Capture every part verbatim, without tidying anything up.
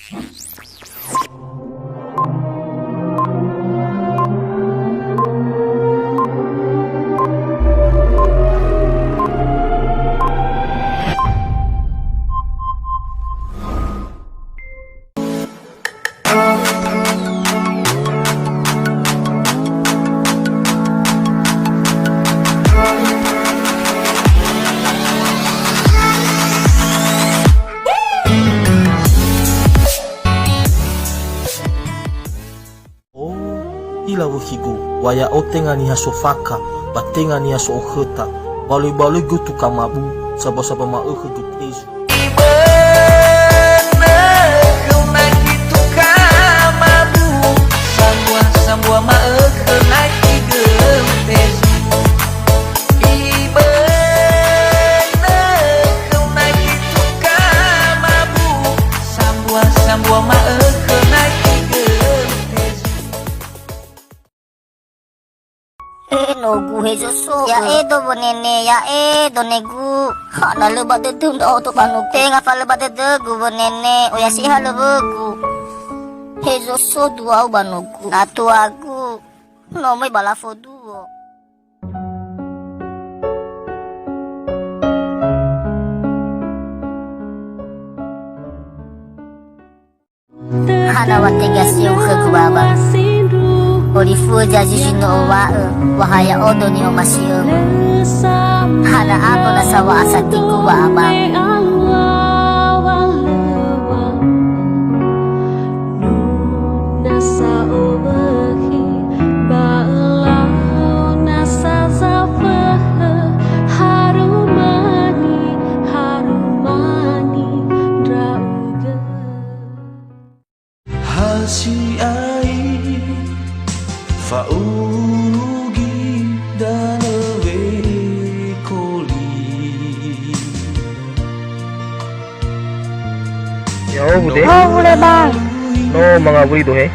Oh, ila wökhigu, wa ya'o tenga niha sofaka, ba tenga niha so'okhöta, baloi-baloi gutu kamabu, sambua-sambua ma'ökhö götezu. Ibönö khöu na gitu kamabu, sambua-sambua ma'ökhö na götezu. Ibönö khöu na gitu kamabu, sambua-sambua ma'ökhö na götezu. He nogu, he zoso. Ya'e do wonene, ya'e do negu. Ha na lö ba dödöu ndra'odo ba nogu. Tenga fa lö ba dödögu wonene, oya si halöŵögu. He zoso duau ba nogu. Na tuagu, no möi ba lafoduo. Hana wa tega si'o khögu, Baba? Olifu'ö zazi zi no owa'ö, wa ha ya'odo ni'omasi'ögu. Hana ano nasa wa'asatigu, wa Abang? Ha si'ai fa'urugi danö wekoli. Ya'o, Bude? Oh, hulö, Bang. No mangawuli do he?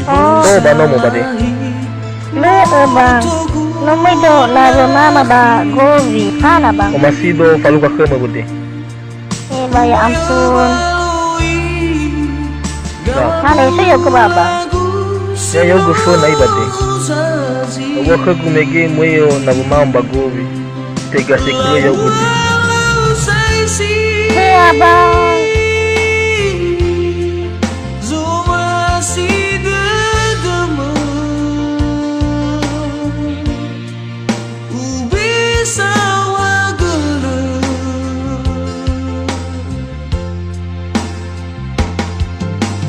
Oh. So ba nomo ba de? Lö'ö, Bang. No möi do nawö mama ba gowi. Hana, Bang? Omasi do falukha khömö, Bude. Eh, ba, ya ampun. Nah. Hana, so ya'ugö, Baba? Ya ya'ugö föna ibade. Wa khögu mege möi yo nawö mama ba gowi. Tega sekulu ya'ugö. He, Abang. Ubisa wagölö.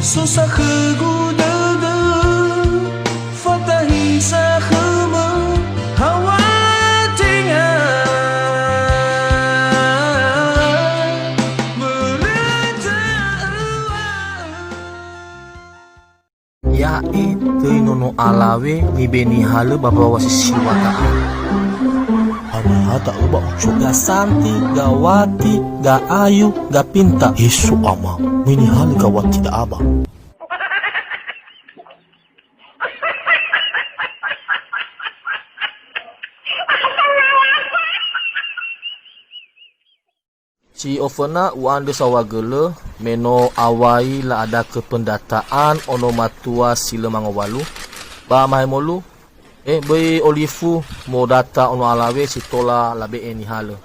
Sosa khögu dödö, fatahisa khömö hawa tenga. Börö da'ö. Ya'e töi nono alawe nibe nihalö ba mbawa si siwa da'ö. Haniha da'ö ba oco? Ga Santi, ga Wati, ga Ayu, ga Pinta. He so ama, möi nihalö ga Wati da'a ba. Si oföna u'andrö saohagölö, me no awai la'adakö pendataan ono matua si lö mangowalu, ba mahemolu, eh, böi olifu modata ono alawe si tola labe'e nihalö.